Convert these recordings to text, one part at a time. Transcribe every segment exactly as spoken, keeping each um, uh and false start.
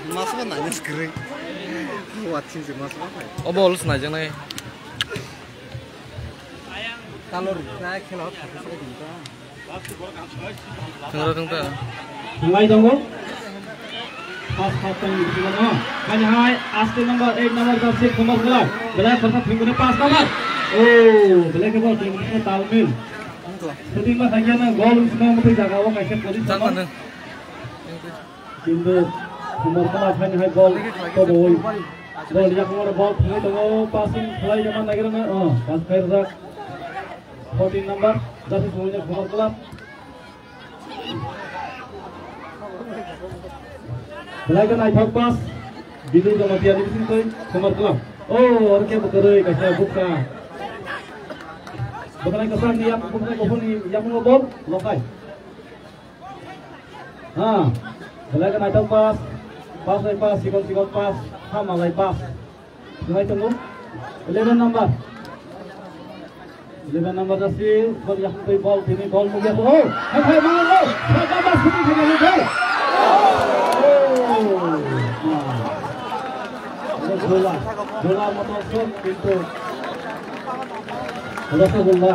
Masuk nanya sekering. Watching sih masuk apa ya? O bol senajang nai. Kalau saya kira apa sih kita? Tengah tengah. Mulai dong. Pas pas tang di mana? Kanya hai, aste number eight number jersey Kumar Gula. Belai kota tengah pas number. Oh, belai ke bol tengah talmil. Shooting ma thangya na goal wngkha na, mutwi jaga o kaisa position. Kintu Kumar Kala phaini hai bol toboi. Bol yakung oro bol thangwi tongo, passing khlai jama nagira na, oh, pass khlai rijak. Fourteen number, jersey sumui Kumar Kala. Belai khe naithok pass, Bidu Jamatia ni bising twi Kumar Kala. Oh, oro khe bwtharwi kaisa bukha. Bwkhanai kwchar ni yak-, bwkhanai kuphur ni yakung o bol, Lokai. Ha, belai khe naithok pass, pass bai pass, sikon sikon pass, ha malai pass. Nai tongo, eleven number. Eleven number jersey, bol yakung twi bol, tini bol nugya ko. Oh, hai hai ma, oh, hai hai ma, shooting khai khai khai. Oh, ma. Jhola, jhola motor shot, kintu Rasgulla.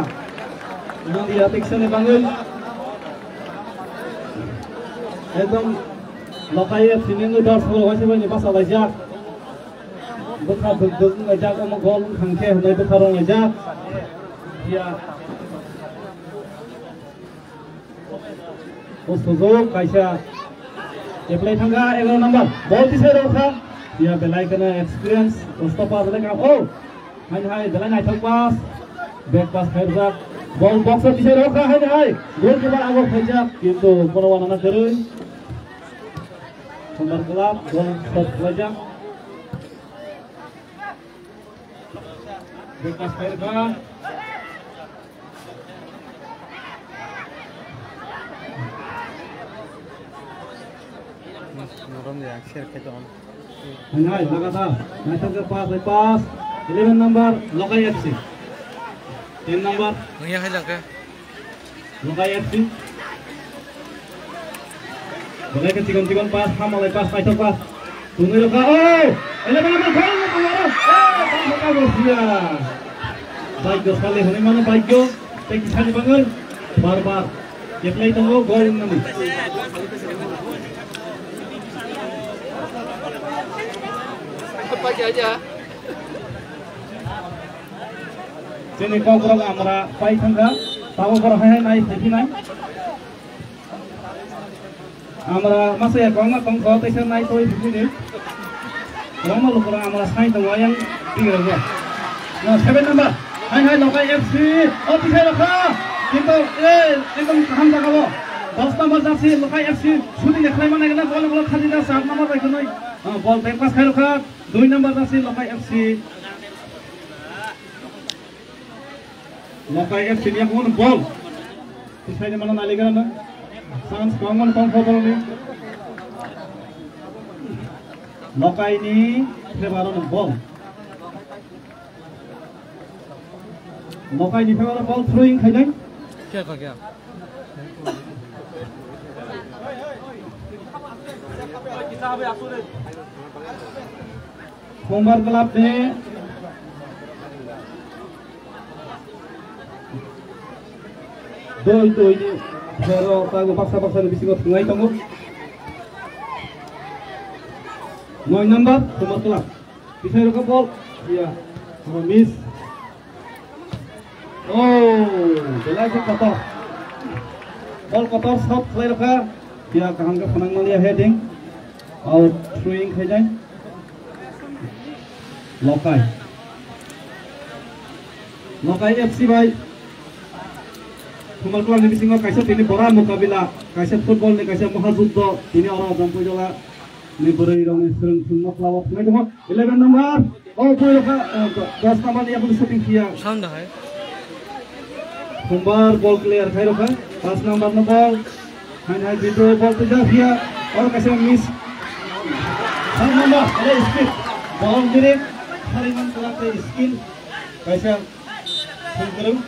Nang ya tiksa ni bangwi. Ekdom Lokai F C ni wngwi dor solo waisa bai ni basa laijak. Bwkha duk duk wnglaijak, omo gol wngkha khe hwnwi bwkha rwnglaijak. Ya. O sujuk kaisa. Keplai thangkha egaroh number. Bol tisai rwkha. Ya belai kheno experience. Mustafa belai kheno. Oh. Haini hai belai naithok pass. Back pass khairjak. Bol box o tisai rwkha haini hai. Goalkeeper agok khaijak. Kintu kono wanana kwrwi. Sundar Club bol shot khlaijak. Back pass khairkha. Norom ya, share khai ton. Hanai, lagatar. Naithok khe pass, hai pass. Eleven number, Lokai F C. Ten number. Nungya hai langkha. Lokai F C. Lokai khe chikon chikon pass, hamalai pass, naithok pass. Tungwi rokha, oh! Eleven number, goal, goal, goal, goal. Oh, goal, goal, goal, goal. Bhagyo sale hwnwi mano, bhagyo. Tei kisani bangwi bar bar keplai tongo, goal wngnani. Chini kokrok amra pai thangkha, tabuk borok hai hai nai phaiphinai. Amra masa ya kwbangma tongkho, teisa nai twi phini. Kwbangma lukurok amra sai tongo ayang tigra bo. No, seven number. Hai hai Lokai F C. O tisai rokha. Kintu, eh, ekdom kaham jaga bo. Dos number jersey Lokai F C. Shooting khlai mannai gana, bol bol khadi da, sat number bai khwnwi. Ah, bol back pass khai rokha. Dui number jersey Lokai F C. Lokai F C ni yakung bol. Tisai ni mano naligra na. Chance kwbangma tongkho borokni. Lokai ni favour o bol. Lokai ni favour o bol throwing khainai. Kya kha kya? Khumbar Club ni doi doi ni player rok taibo baksa baksa ni bisingo thwnglai tongo. Noi number Khumbar Club. Bisai rok bol. Ya. Oro miss. Oh, belai khe kotor. Bol kotor shot khlai rokha. Ya, kaham khe phnang maliya heading. Out throwing khaijai. Lokai. Lokai F C bai Khumbar Club ni bisingo kaisa tini bora mukabila, kaisa football ni kaisa mahajuddo, tini oro Jampuijala ni bwrwi rok ni swrwng thwngma club o thwngwi tongo. Eleven number, oh, bwrwi rok kha, eh, dos number ni yakung shooting phiya. Sound hai. Khumbar ball clear khai rokha. Pass number no ball. Hain hai Bidro ball tuja phiya. Oro kaisa miss. Sat number, ale speed. Ball direct. Hariman Club ni skill. Kaisa thwngkwrwng.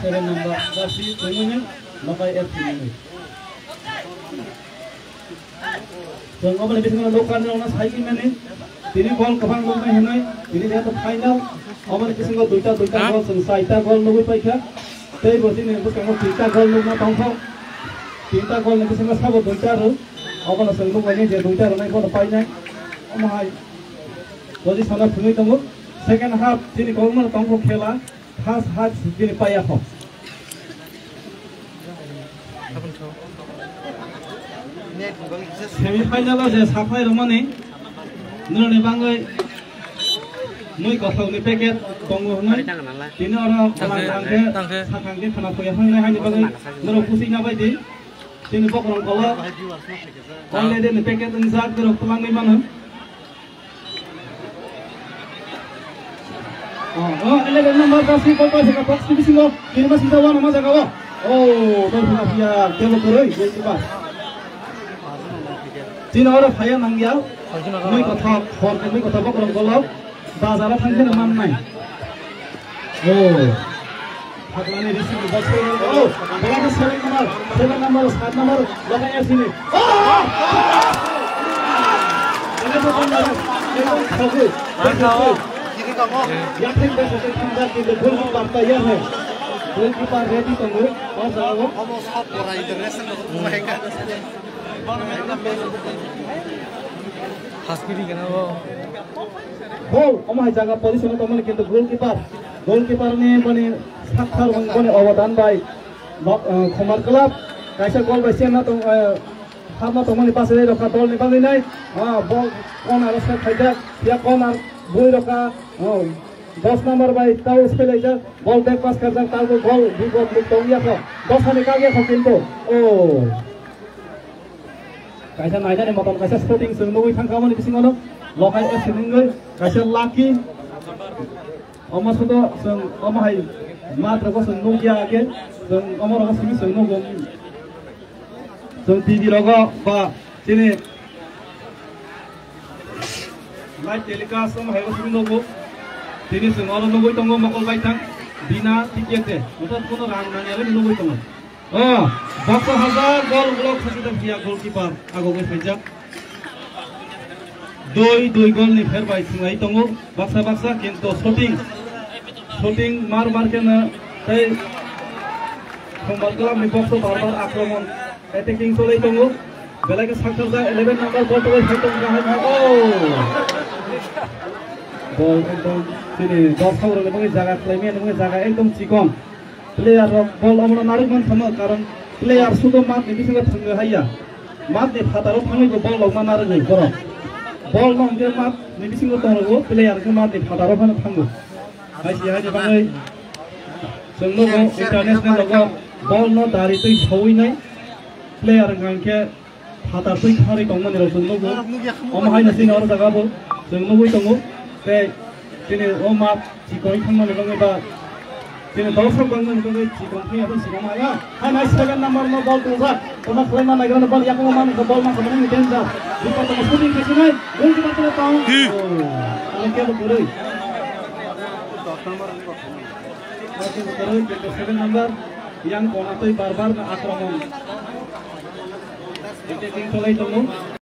Seven number jersey tongmani. Nokai F C ni. Chwng oboni bisingo nukha nini ono sai tongmani. Tini gol kwbang nuknai hinwi, tini jehetu final, oboni bisingo duita, duita gol, chwng chaita gol nugwi paikha. Tei bo chini bwskango tinta gol nukna tongkha. Tinta gol ni bisingo sabo duita rw. Obono chwng nukmani je duita rwnai bono painai. Omo hai position o thwngwi tongo. Second half chini kwbangma tongkha khela. First half chini paiya kho. Semi final o je saphai rwmani nini bagwi mui kothokni packet tongo hwnwi tini oro tangkhe, tangkhe, tangkhe. Sathang khe khana phuya hwnwi haini bagwi norok pusi na bai di. Chini bokrok kolo already ni packet wngjak norok twlangwi mano. Oh, oh, eleven number jersey, goal pai saka box ni bisingo, kirima sida wan ama jaga o. Oh, dol phina phiya, tebo kwrwi, goalkeeper. Chini oro phaiya nangya, mui kothok, hor ke mui kothok bokrok golok, bazar o thang kheno mannai. Oh. Haklani receive ni ball soi nang. Oh, ball ni seven number, seven number, seven number, Lokai F C ni. Oh! Ekdom khagwi. Yathek besa se thangjak, kintu goalkeeper taiyar hai. Goalkeeper ready tongo. Oh, jao. Haspiri kena bo. Ball, omo hai jaga position o tongmani, kintu goalkeeper, goalkeeper ni boni sakthar boni obodan bai, bo-, eh, Khumar Club kaisa goal bai chenna tong, eh, hapna tongmani pass rok kha dol ni bagwi nai, ah, ball corner o set khaijak, ya corner bui rok kha, oh, dos number bai tao selaijak, ball back pass khaijak, tao goal bipot muk tong ya kho, dos hani kag ya kho kintu, oh. Kaisa nainani motom kaisa shooting chwng nugwi thangkha, aboni bisingo no Lokai F C ni wngwi kaisa lucky. Omo soto chwng omo hai mat rogo chwng nukya khe chwng omo rogo simi chwng nugo. Chwng T V rogo ba chini live telecast omo hai o simi nugo. Tini chwng oro nugwi tongo mokol baithang bina ticket de. Obo kono rang nangya le nugwi tongo. Oh, baksa hajar gol block khasi da phiya goalkeeper agogwi phaijak. Dui dui gol ni pher bai thwnglai tongo baksa baksa, kintu shooting, shooting mar mar khe no tei Khumar Club ni box o bar bar akromon, attacking cholai tongo. Belai khe sakthar jak eleven number ball tolai phai tongo hai. Oh! Ball ekdom chini dorsok rok ni bagwi jaga khlai mani bagwi jaga ekdom chikon. Player rok ball omono narwk man thamo, karon player sudo mat ni bisingo thangwi haiya. Mat ni phataro thangwi bo ball rok ma narwgwi borok. Ball no hwnkhe mat ni bisingo tongo, player hwnkhe mat ni phataro phano thango. Hai si hai ni bagwi chwng nugo international rogo ball no dari twi sowinai player hwnkha hwnkhe phatar twi kharwi tongmani rok chwng nugo. Omo haino chini oro jaga bo chwng nugwi tongo. Tei chini o mat chikon thangmani bagwi ba chini dorsok bangmani bagwi chikon thangya bo chikon maya. Haino seven number no ball twngjak. Tongma khwlaima naigrano ball yakung mani ball masa mani danger. Bupa tongma shooting kaisinai. Goalkeeper tongma tong. Hi. Oh, ano kebo kwrwi. Seven number, yang kona twi bar bar na akromon. Attacking cholai tongo.